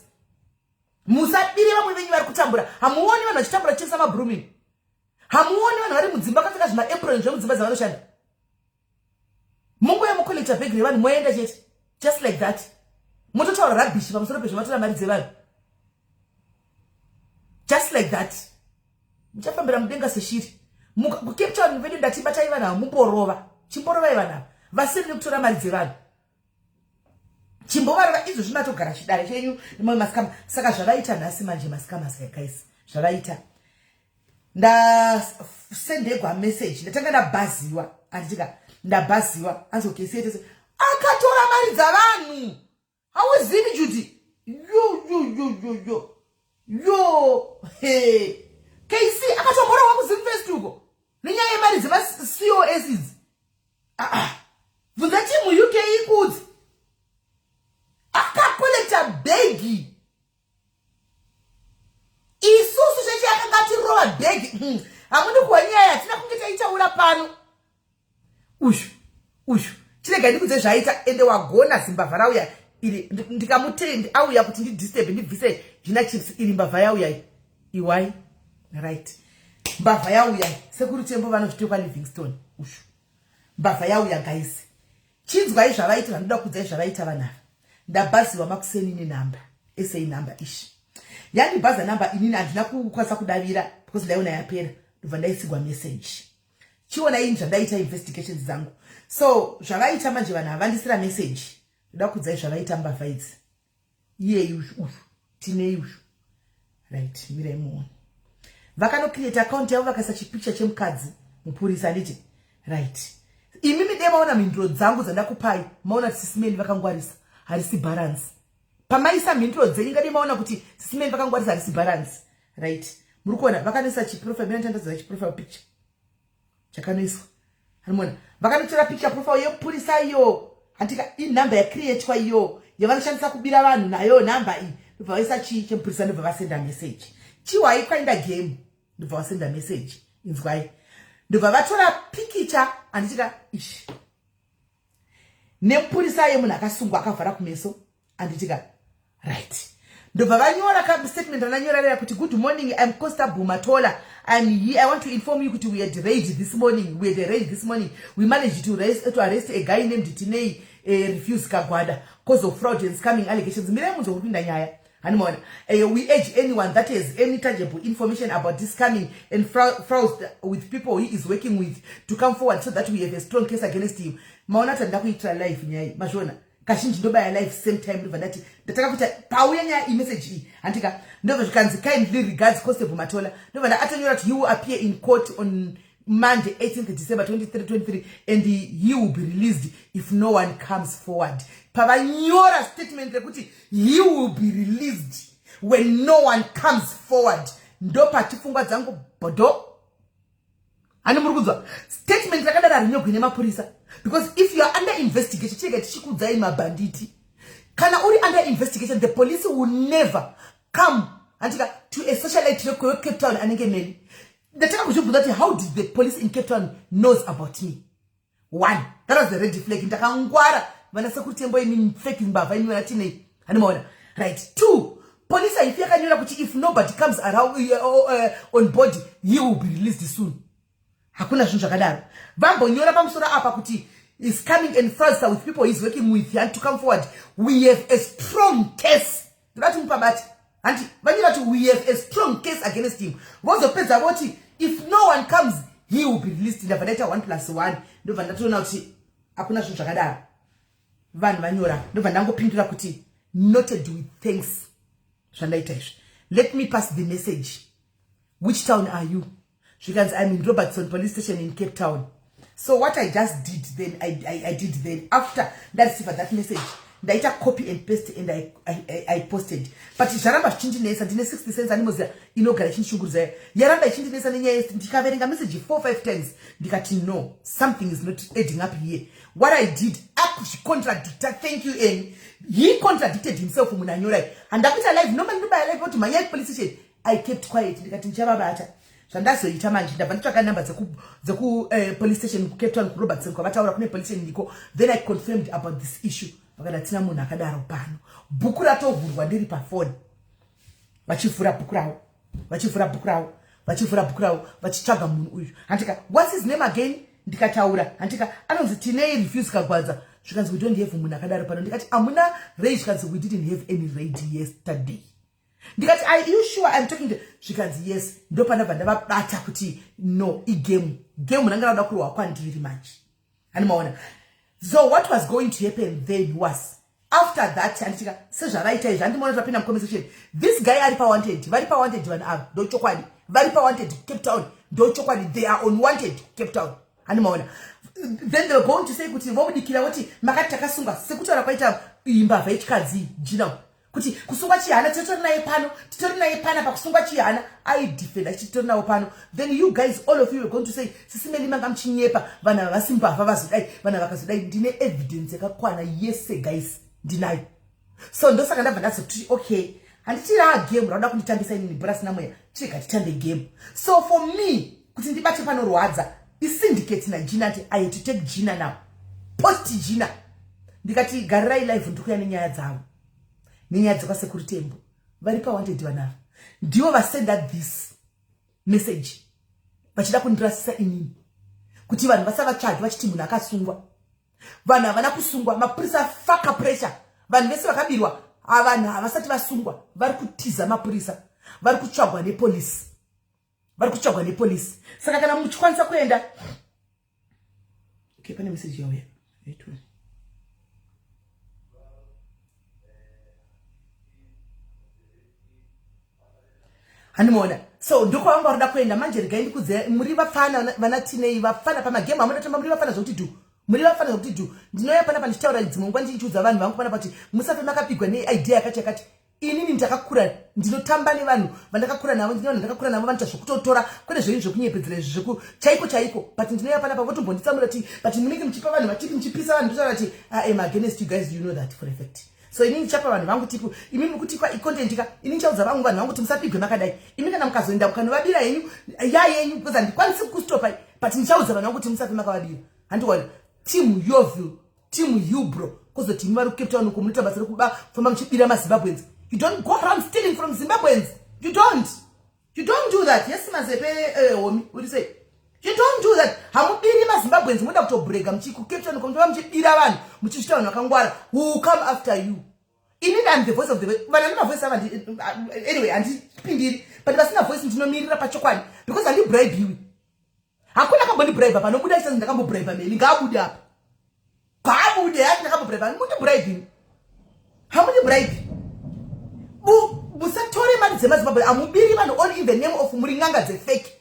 musabire vamwe venyu vari kutambura. Hamuoni vanhu vachitambura vachitengesa mabrumini? Hamuoni vanhu vari mudzimba vakapfeka zvimaapron zvemudzimba dzavanoshanda? Munguva yemucollecta bhegi revanhu, moenda chete just like that, mototaura rubbish pamusoro pezvo, matora mari dzevanhu just like that. Muchafambira mudenga seshiri. KuCape Town vedu ndati batai vanhu ava, mumborova. Chimborovai vanhu ava vasiri nekutora mari dzevanhu, chimbovarova. Izvozvi matogara chidare chenyu nemamwe mascammer. Saka zvavaita nhasi manje, mascammers guys, zvavaita, ndasendegwa message. Ndatanga ndabhaziwa, handitika? Ndabhaziwa, anzi okay, sietese akatora mari dzavanhu. Hauzivi Judy? Yo yo yo yo yo yo, he, KC akatomborohwa kuZimfest uko nenyaya yemari dzemaCOS idzi. Ah, ah. Bvunza timu UK ikudzi akakolekta bhegi. Isusu cheche akanga atirova bhegi. Hamudi kuwa nyaya, hatina kunge taitaura pano. Uyu uyu, chirega ndikudze zvaita. Ende wagona zimbavha rauya iri, ndikamutendi auya kuti ndidisturb, ndibvise Gina Chips. Iri mbavha yauya iwai, right? Mbavha yauya. Sekuru Tembo vanozvitekwa Livingstone uyu. Mbavha yauya guys, chinzwai zvavaita. Vandoda kuudzai zvavaita vanhu ava. Ndabhaziwa makuseni nenhamba sa nhamba ishi yandibhaza namba. Inini handina kukwanisa kudavira because ndaiona yapera. Ndobva ndaisigwa message. Chiona ini zvandaita investigations dzangu. So zvavaita manje, vanhu havandisira message. Ndoda kuudzai zvavaita mbavha idzi. Iyeyi uyu, uyu tinei uyu, right? Mirai muone. Vakanocreate account yavo, vakaisa chipicture chemukadzi mupurisa, handiti? Right, imimi dai maona mhinduro dzangu dzandakupai, maona kuti Sis Melly vakangwarisa, harisi balance. Pamaisa mhinduro dzenyu, ngadai maona kuti Sis Melly vakangwarisa, harisi balance, right? Muri kuona vakanoisa chiprofile. Mina ndandazira chiprofile picture chakanoiswa, hanimona? Vakanotora picture profile yemupurisa iyo, handika? Inhamba yacreatwa iyo yavanoshandisa kubira vanhu nayo nhamba iyi. Ndobva vaisa chii chemupurisa, ndobva vasenda message. Chiwai kwainda game, ndobva vasenda message. Inzwai, ndobva vatora pikicha, handitika? Ishi nemupurisa yemunhu akasungwa akavhara kumeso, handitika? Right, ndobva vanyora kastatement randanyora rera kuti, "Good morning, I'm Constable Matola. I'm here. I want to inform you kuti we had raid this morning. We had a raid this morning. We managed to arrest a guy named Tinei Refuse Kagwada cause of fraud and scamming allegations." Mirai munzwa kupinda nyaya, hanimaona? "We urge anyone that has any tangible information about this scamming and fraud with people he is working with to come forward so that we have a strong case against him." Maona kuti handida kuitira live nyaya, mazviona? Kazhinji ndobaya live same time. Ndobva ndati ndatanga kuita pauya nyaya imessage iyi, handika? Ndobva zvikanzi, "Kindly regards, Constable Matola." Ndobva ndaatonyora kuti he will appear in court on Monday 18th December 2323 and he will be released if no one comes forward. Pavanyora statement rekuti he will be released when no one comes forward, ndopati pfungwa dzangu bodo. Hani muri kunzwa statement rakadaro harinyogwi nemapurisa, because if you are under investigation, chega tichikuudzai mabhanditi, kana uri under investigation, the police will never come, handika, to a socialite weCape Town anenge meni. Ndatanga kuzvibvunza kuti how did the police in Cape Town knows about me? One, that was the red flag. Ndakangwara, vana sekutembo imi, fake mbavha imi, vana tinei, handimaona? Right. Two, police haifi yakanyora kuti if nobody comes around, on board, he will be released soon. Hakuna zvinhu zvakadaro. Vambonyora pamusoro apa kuti is coming and faster with people he's working with and to come forward. We have a strong case. Ndodati mupabati, handi vanyora kuti we have a strong case against him, vozopedza voti if no one comes, he will be released. Ndabva ndaita 1 plus 1, ndobva ndatoona kuti hakuna zvinhu zvakadaro. Vanhu vanyora, ndobva ndangopindura kuti noted with thanks. Zvandaita izvi, let me pass the message. Which town are you? Zvikanzi, I'm in Robertson Police Station in Cape Town. So what I just did then, I did then, after ndareceive that message, ndaita copy and paste and I posted. But zvaramba zvichindinetsa. Ndine 60 cents animoziva inogara ichindishungurudza, yaramba ichindinetsa nenyaya. Ndikaverenga message 4 5 times, ndikati no, something is not adding up here. What I did, akuzvicontradicta. Thank you. And he contradicted himself. Munhu anyorai, handakuita live normally, ndobaya live kuti mhanyai police station. I kept quiet, ndikati ndichavabata. Zvandazoita manje, ndabva nditsvaka namba dzekupolice station kuCape Town, kuRobertson kwavataura kune police station ndiko. Then I confirmed about this issue. Vakati hatina munhu akadaro pano. Bhuku ratovhurwa ndiri pafoni, vachivhura bhuku ravo, vachivhura bhuku ravo, vachivhura bhuku ravo, vachitsvaga munhu uyu, handika? What's his name again? Ndikataura, handika, anonzi Tinei Refuse Kagwadza. Zvikanzi, we don't have munhu akadaro pano. Ndikati hamuna raid? Zvikanzi, we didn't have any raid yesterday. Ndikati, are you sure I'm talking to? Zvikanzi, yes. Ndopanabva ndavabata kuti no, igame, game ranga rada kurwa kwandiri manje, handimaona? So what was going to happen then was, after that, handitika, sezvavaita izvi, handimaona tapinda muconversation, this guy ari pawanted, vari pawanted vanhu ava, ndochokwadi, vari pawanted Cape Town, ndochokwadi, they are on wanted Cape Town, handimaona? Then they were going to say kuti vobudikira voti makati takasunga, sekutaura kwaita imbavha yechikadzi Gina kuti kusungwa chihana, titori naye pano, titori naye pana. Pakusungwa chihana aidefenda achiti titori navo pano. Then you guys, all of you were going to say, Sisi Melly, manga muchinyepa, vanhu ava vasimbavha, vazodai, vanhu vakazodai. Ndine evidence yakakwana yese, guys, ndinayo. So ndosaka ndabva ndazoti okay, handiti raa game rauda kunditambisa inini, bhora sina mweya, chirega titambe game. So for me kuti ndibate panorwadza isyndicate naGina, ati I had to take Gina now, post Gina, ndikati garirai live, ndikuya nenyaya dzavo, nenyaya dzekwasekuru Tembo. Vari pawanted vanhu ava, ndivo vasenda this message vachida kundirasisa inini kuti vanhu vasavatsvage vachiti munhu akasungwa. Vanhu havana kusungwa. Mapurisa faka pressure. Vanhu vese vakabirwa, vanhu havasati vasungwa, vari kutiza mapurisa, vari kutsvagwa nepolisi, vari kutsvagwa nepolisi. Saka kana muchikwanisa kuenda, okay, pane message yauya. Wait, wait. Handimaona? So ndokwavanga varida kuenda manje. Regai ndikudze, muri vapfana, vana Tinei, vapfana pamagemu amunotamba, muri vapfana zvokuti dhu, muri vapfana zvokuti dhu. Ndinouya panapa ndichitaura dzimwe nguva, ndichiudza vanhu vangu panapa kuti musafe makapigwa neidea yakati yakati. Inini ndakakura, ndinotamba nevanhu vandakakura navo, ndine vanhu ndakakura navo vanoita zvokutotora, kwete zvenyu zvekunyepedzera izvi zveku chaiko chaiko. But ndinouya panapa votombonditsamura ti, but munenge muchipa vanhu matipi, muchipisa vanhu. Ndotaura kuti I am against you guys, you know that for a fact. So inini ndichapa vanhu vangu tipu. Imi muri kutikwa icontent ka. Ini ndichaudza vangu vanhu vangu kuti musapigwe makadai. Imi kana mukazoenda mukanovabira henyu, ya yenyu, because handikwanisi kukustopai, but ndichaudza vanhu vangu kuti musafe makavabira. Handiona team Yoville, team Hubro, kuzoti imi vari kuCape Town uko munoita basa rekuba, kufamba muchibira maZimbabweans. You don't go around stealing from Zimbabweans. You don't do that. Yes, Mazepe, homi, uri sei? You don't do that. Hamubiri maZimbabweans. Munoda kutobrega kuCape Town uko, muchifamba muchibira vanhu, muchizvita vanhu vakangwara. Who will come after you? Inini am the voice of the vanhu vane mavoice ava. Anyway, handipindiri, but vasina voice ndinomirira pachokwadi because handibribiwi. Hakuna kambondibribe. Panobuda chitanzi ndakambobribe Meli, ngaabude apa, ngaabude hati ndakambobribe. Mundibribe, hamundibribe. Musatore mari dzemaZimbabwe. Hamubiri vanhu all in the name of muri n'anga dzefake.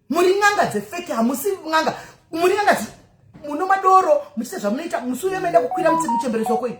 Muri n'anga dzefeki, hamusi n'anga, muri n'anga muno madoro muchiita zvamunoita. Musi uyo maenda kukwira muchembere soko iyi,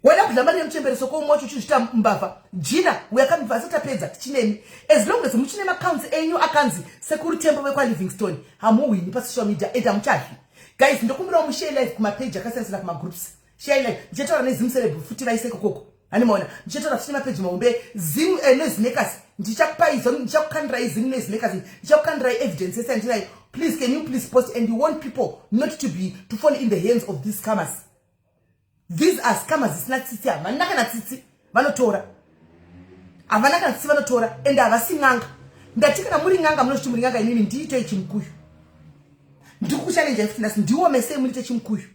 waida kudla mari yemuchembere soko umwe wacho uchizviita mbavha. Jina uyakamibva asati apedza tichinemi. As long as muchine macounts enyu akanzi Sekuru Tembo vekwaLivingstone, hamuhwini pasocial media and hamuchadli. Guys, ndokumbirawo mushare live kumapeji akasiyana-siyana, kumagroups. Share live. Ndichataura neZimceleb futi, vaise ikokoko. Handimaona ndichataura futi nemapeji mahombe Zim Noisemakers. Ndichakupai, ndichakukandirai Zim Noisemakers, ndichakukandirai evidence yese yandinayo. Please, can you please post? And you want people not to be to fall in the hands of these scammers. These are scammers zisina tsitsi, havana kana tsitsi, vanotora, havana kana tsitsi, vanotora. And havasi n'anga. Ndati kana muri n'anga, munozviti muri n'anga inini, ndiitei chimukuyu. Ndiri kuchallenge futi nhasi, ndiomesei muite chimukuyu.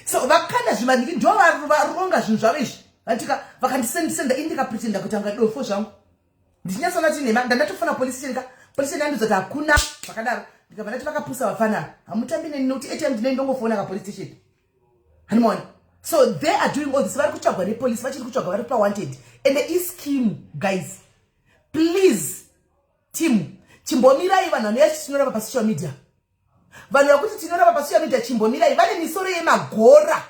So vakanda zvimaniki, ndo varonga zvinhu zvavo izvi. Vatika vakandisendisenda, ini ndikapretenda kuti anga dofo zvangu, ndichinyatsona kuti nhema. Ndandatofona police station ka, police station yandiudza kuti hakuna zvakadaro. Ndikabva ndati vakapusa vafana, hamutambi neni, nokuti atime ndinei ndongofona kapolice station. Handimaona. So they are doing all this, vari kutsvagwa nepolice, vachiri kutsvagwa, vari pawanted. And ischeme, guys, please, team, chimbomirai. Vanhu vanoya tinorapa pasocial media, vanhu vakuti tinorapa pasocial media, chimbomirai. Vane misoro yemagora.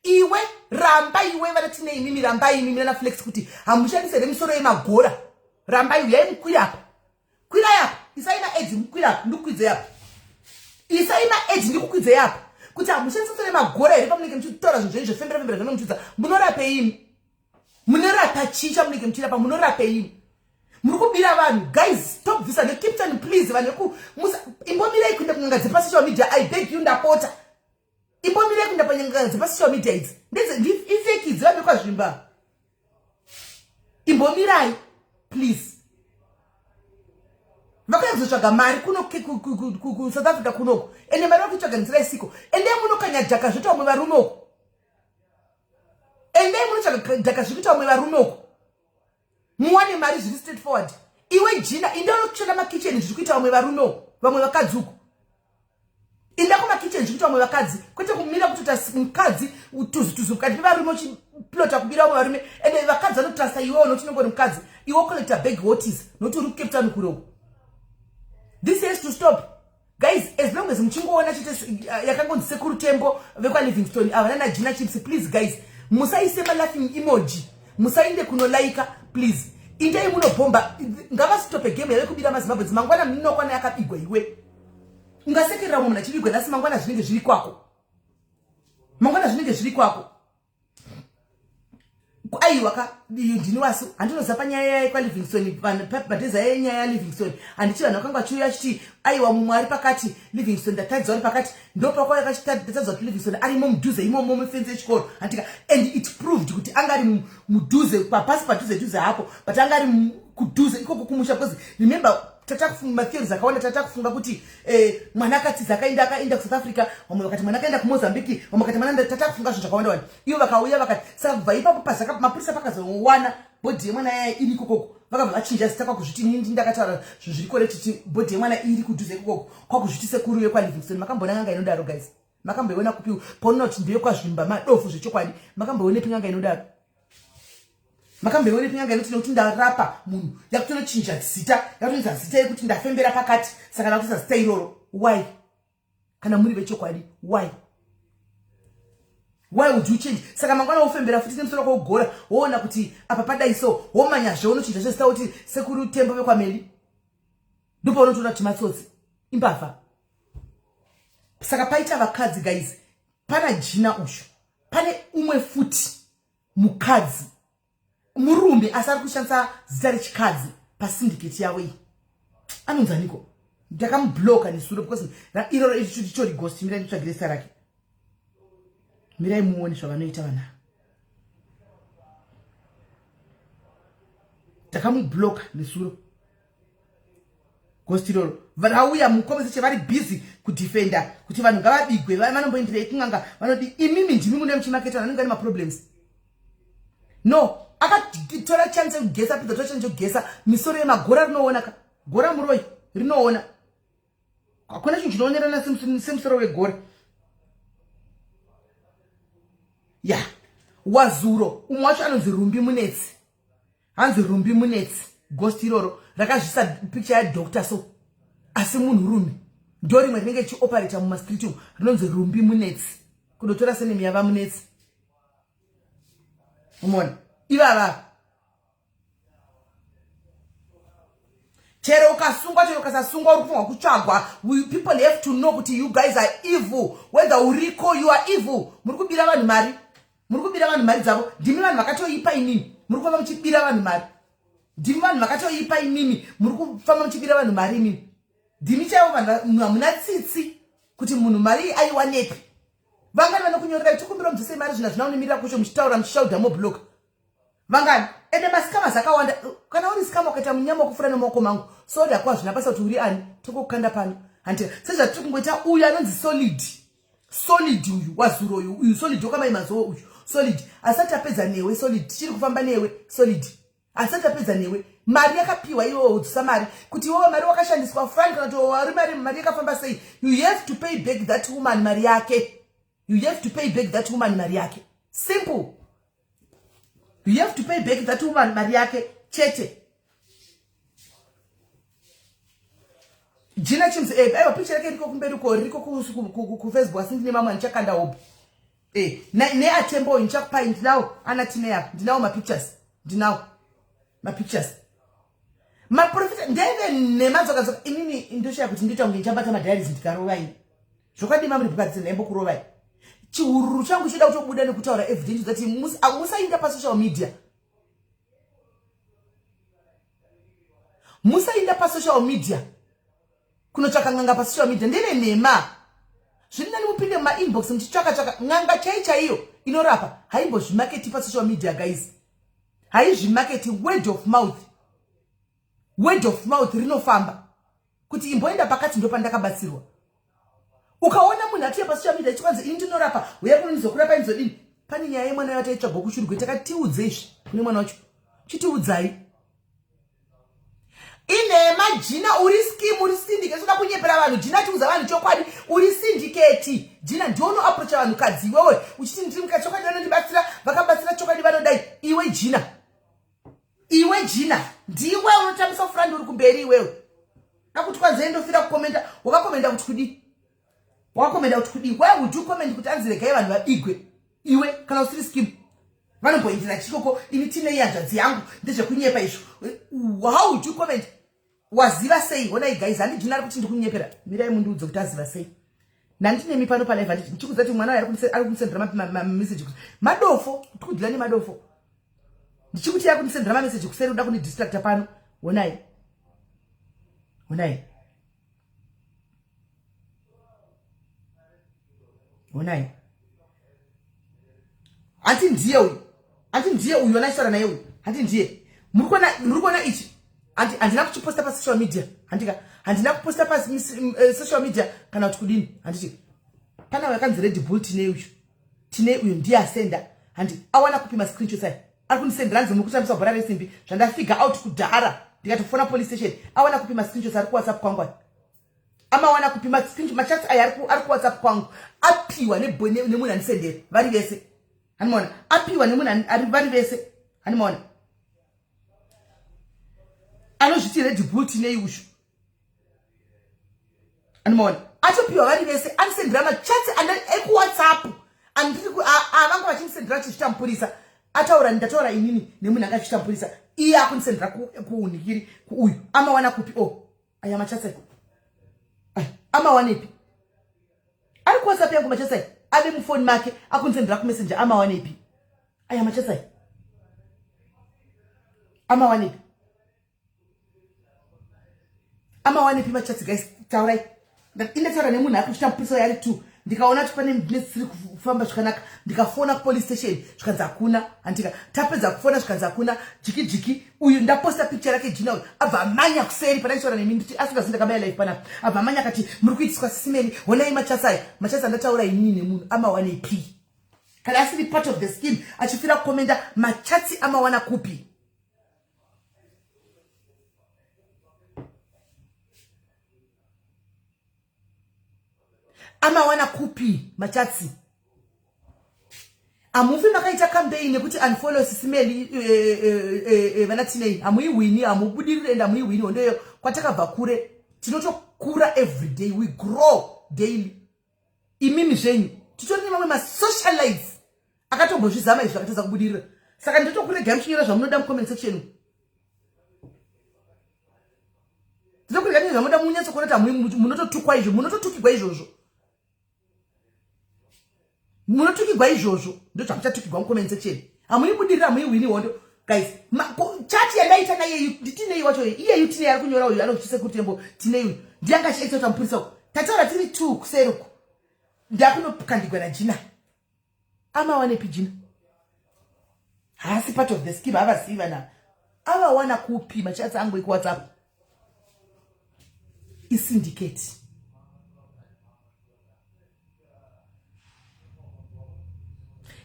Iwe ramba, iwe vana tine imimi, rambai imimi nana Flex kuti hamushandise here misoro yemagora. Rambai, uyai mukwira apa, kwirai apa, isai maedzi, mukwira apa, ndikukwidzei apa, isai maedzi, ndikukwidzei apa, kuti hamushandise misoro yemagora here pamunenge muchitaura zvinhu zvenyu zvefembera fembera zvamunenge muchiudza. Munorape imi? Munorapa chii chamunenge muchirapa? Munorape imi? Muri kubira vanhu. Guys, stop this. And keep on, please, vanhu veku imbomirai kuenda kun'anga dzepasocial media. I beg you, ndapota, imbomirai kuenda panyanga dzepasocial media idzi. Ifake idzi, vabekwa zvimba. Imbomirai please. Vakauya kuzotsvaga mari kuno kuSouth Africa kunoko, ende mari vari kuitsvaga nzira isiko. Endei munokanya dhaka zvoita vamwe varume uko. Endei munotsvaga dhaka zviri kuita vamwe varume uko, muwane mari zviri straight forward. Iwe Jina, inda unokushanda makicheni zviri kuita vamwe varume uko, vamwe vakadzi uko. Inda kumakicheni zviri kuita vamwe vakadzi, kwete kumira kutoita mukadzi tuzu tuzu pakati pevarume, uchiplota kubira vamwe varume. Ende vakadzi vanotrusta iwewo nokuti unongori mukadzi. Iwe collecta bag wotis nokuti uri kuCape Town kure uko. This has to stop, guys. As long as muchingoona chete yakangonzi Sekuru Tembo vekwaLivingstone, ava nana Jina Chips, please guys, musaise malaughing emoji, musainde kunolaika, please. Indai munobhomba. Ngavastope game yave kubira maZimbabwe. Mangwana munokwana yakabigwa. Iwe ungasekerera mumwe munhu achibigwa nhasi, mangwana zvinenge zviri kwako, mangwana zvinenge zviri kwako. Aiwa ka, ndini wasu handinoziva panyaya yekwaLivingstone. Padheza yenyaya yaLivingstone, handiti vanhu vakanga vachiuya vachiti aiwa, mumwe ari pakati, Livingstone ndatadzwa ari pakati, ndopakauya kachitadzwa kuti Livingstone arimo mudhuze imomo mufenzi yechikoro, handika? And it proved kuti anga ari mudhuze, papasi padhuze dhuze hapo, but anga ari kudhuze ikoko kumusha. Because remember, tatakufunga matheories akawanda, tatakufunga kuti mwana akatiza, akaenda kuSouth Africa, vamwe vakati mwana akaenda kuMozambique, vamwe vakati mwana, tatakufunga zvinhu zvakawanda wanda. Ivo vakauya vakati, saka kubva ipapo pazaka mapurisa pakazowana body yemwana yaya iri ikokoko, vakabva vachinja zita kwakuzviti nini ndakataura zvinhu zviri correct, kuti body yemwana iri kudhuze ikokoko, kwakuzviti sekuru yekwaLivingstone. Makamboona n'anga inodaro, guys? Makamboiona kupi? Paunona kuti ndeyekwazvimba madofu zvechokwadi, makamboionepi n'anga inodaro? Makamboionepi n'anga inoti nekuti ndarapa munhu yakutonochinja zita, yakutonoisa zita yekuti ndafembera pakati, saka ndakutoisa zita iroro? Why? Kana muri vechokwadi, Why would you change? Saka mangwana wofembera futi nemusoro kwogora, woona kuti apa padai so, womanyazve unochinja zvezita kuti Sekuru Tembo vekwameli. Ndopaunotoona kuti matsotsi, imbavha. Saka paita vakadzi, guys. Pana Jina uyu, pane umwe futi mukadzi, murume, asi ari kushandisa zita rechikadzi pasyndicate yavo iyi. Anonzi aniko? Ndakamubloka nesuro because iroro ritori ghost. Mirai nditsvagire zita rake, mirai muone zvavanoita vanhu. Ndakamubloka nesuro ghost iroro. Vauya mucomment section vari busy kudefenda kuti vanhu ngavabigwe, vanomboenderei kun'anga, vanodi. Imimi ndimi mune muchimaketa vanenge vane maproblems. No, akatora chance yekugesa, apedza tora chance yekugesa misoro yemagora. Rinoona ka gora, muroi rinoona. Hakuna chinhu chinoonerana semusoro wegora. Ya wazuro umwe wacho anonzi Rumbi Munetsi, hanzi Rumbi Munetsi, ghost iroro. Rakazvisa picture yadoctor so asi munhurume ndo rimwe rinenge richioperata mumastreet umu rinonzi Rumbi Munetsi, kundotora senemi yavaMunetsi. Umona ivava, chero ukasungwa, chero ukasasungwa, uri kufanirwa kutsvagwa. People have to know kuti you guys are evil. Whether uriko, you are evil. Muri kubira vanhu mari, muri kubira vanhu mari dzavo. Ndimi vanhu vakatoipa imimi, muri kufamba muchibira vanhu mari. Ndimi vanhu vakatoipa imimi, muri kufamba muchibira vanhu mari imimi. Ndimi chaivo vanhu hamuna tsitsi kuti munhu mari aiwanepi. Vangani vanokunyorerai, "Tikumbira mudzose mari"? Zvina zvina unomirira kucho muchitaura, muchishaudha, moblock vangani? Ende mascammers akawanda. Kana uri scammer, ukaita munyama wekufura nemaoko mangu, sorry, hakuwa zvina basa kuti uri ani, tokokanda pano. Handi sezvatiri kungoita uyu anonzi Solid, Solid uyu wazuro uyu, uyu Solid wakamai mazuva uyu. Solid, asati apedza newe. Solid, tichiri kufamba newe. Solid, asati apedza newe. Mari yakapiwa iwewe, udzosa mari. Kuti iwewe mari wakashandiswa frank, kana kuti wari mari, mari yakafamba sei? You have to pay back that woman mari yake. You have to pay back that woman mari yake. Simple. You have to pay back that woman mari yake chete. Jina Chims, aiwa, picture yake iriko kumberi uko, ririko kuFacebook, asi ndine mamwe andichakanda hope neatembo uyu ndichakupai. Ndinawo ana tine apa, ndinawo mapictures, ndinawo mapictures. Maprofita ndeve nhema dzoka dzoka. Inini ndoshaya kuti ndoita kunge ndichabata madiaries ndikarovai. Zvokwadi, mamuri bukadzi ndaimbokurovai. Chihururu changu choda kutobuda nekutaura evidence that musainda pasocial media, musainda pasocial media kunotsvaka n'anga pasocial media. Ndeve nhema. Zviri nani mupinde mumainbox muchitsvaka tsvaka n'anga chai chaiyo inorapa. Haimbozvimaketi pasocial media, guys, haizvimaketi. Word of mouth, word of mouth rinofamba kuti imboenda pakati ndopandakabatsirwa. Ukaona munhu atiya pasocial media achikwanzi, "Ini ndinorapa, uya kuno ndizokurapa," ndizodini? Pane nyaya yemwana yataitsvagwa kuShurugwe. Takatiudze izvi kune mwana wacho, chitiudzai. Inhema. Jina, uri scheme, uri syndicate. Uda kunyepera vanhu. Jina, tiudza vanhu chokwadi. Uri syndicate, Jina. Ndionoaprocha vanhukadzi iwewe uchiti, "Ndiri muka chokwadi, vanondibatsira, vakabatsira chokwadi, vanodai." Iwe Jina, iwe Jina, ndiwe unotambisa furandi, uri kumberi iwewe. Dakuti kwanzi endofira kukomenda. Wakakomenda kuti kudii? Wakakomenda kuti kudii? Why would you comment kuti anzi regai vanhu vabigwe, iwe kana usiri scheme? Vanomboindira chikoko. Ini tine ihanzvadzi yangu, ndezvekunyepa izvo. How would you comment? Waziva sei? Honai guys, handi Jina ari kuti ndikunyepera. Mirai mundiudze kuti aziva sei. Nandinemi pano palive, handiti ndichikudza kuti mwana uyu ari kundisendera mameseji. Madofo, tikudhila nemadofo. Ndichikuti ari kundisendera mameseji kuseri, kuda kundidistracta pano. Honai, honai, honai. Handi ndiye uyu, handi ndiye uyu wanaisara naye uyu, handi ndiye. Muri kuona ichi? Handina kuchiposta pasocial media, handika handina kuposta pasocial media kana kuti kudini. Handiti pana yakanzi Red Bull tine uyu, tine uyu ndiye asenda. Handi awana kupi mascreenshots aya ari kundisendera? Hanzi muri kutambisa bhora resimbi, zvandafigure out kudhara, ndikatofona police station. Awana kupi mascreenshots ari kuWhatsApp kwangu aya? Amawana kupi machats aya ari kuWhatsApp kwangu? Apiwa nemunhu andisendera vari vese, handimaona? Apiwa nemunhu vari vese, handimaona? Anozviti Red Bull tinei ushu, handimaona? Atopiwa vari vese. Andisendera machats ekuWhatsApp avanga vachindisendera vachizvita mupurisa. Ataura, ndataura inini nemunhu anga achiita mupurisa, iye akundisendera kuunikiri kuuyu. Amawana kupi o oh, aya machats aya? Amawanepi ari kuWhatsApp yangu machats aya? Ave mufoni make, akundisendera kuMessenger. Amawanepi aya machats aya? Amawanepi? Amawanepi machats, guys? Taurai. Indataura nemunhu akuchita mupurisa yari two. Ndikaona kuti pane nesiri kufamba zvakanaka, ndikafona kupolice station, zvikanzi hakuna. Handika tapedza kufona, zvikanzi hakuna. Jiki jiki uyu, ndaposta picture rake Jina uyu, abva amanya kuseri pandaisaura nemi, nditi asingazi ndakabaya live panapa. Abva amanya akati, "Muri kuitiswa sisimeni, honai machats aya." Machats andataura inini nemunhu amawanepi kana asiri part of the scheme, achifira kukomenda? Machats amawana kupi? Amawana kupi machats? Hamufi makaita campaign yekuti unfollow sisimeli eh, eh, eh, eh, vana tinei. Hamuiwini, hamubudirire and hamuiwini hondo iyo. Kwatakabva kure tinotokura every day, we grow daily. Imimi zvenyu titori nemamwe masocialites akatombozvizama izvi akatadza kubudirira. Saka ndinotokuregai muchinyora zvamunoda mucomment section. Ndinokuregai zvamunoda munyatsokuona kuti munototukwa izvo, munototukigwa izvozvo. Munotukigwa izvozvo ndozvamuchatukigwa mucomment section. Hamuibudirira, hamuiwini hondo. Guys, chat yandaita naiyeyu nditinei wacho iyeyu tinei ari kunyora uyu anozviti sekuru tembo tinei uyu ndiye anga achiekta kuti amupurisa uku. Tataura tiri two kuseri uku. Ndakunokandigwa naJina. Amawanepi Jina? Haasi part of the scheme, havazivi vana. Avawana kupi machats angu ekuWhatsApp? Isyndicate.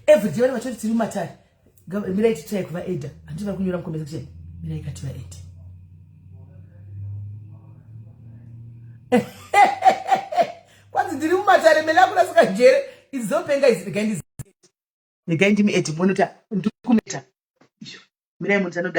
Every day vanenge vachoti tiri mumatare. Mirai titry kuvaedha. Handiti vari kunyora mucomment section. Mirai kati vaedhe. Kwanzi ndiri mumatare mele akurasika njere. Idzi dzopenga idzi. Regai ndizi. Regai ndimi edi munota ndikumeta. Mirai munhu anoda.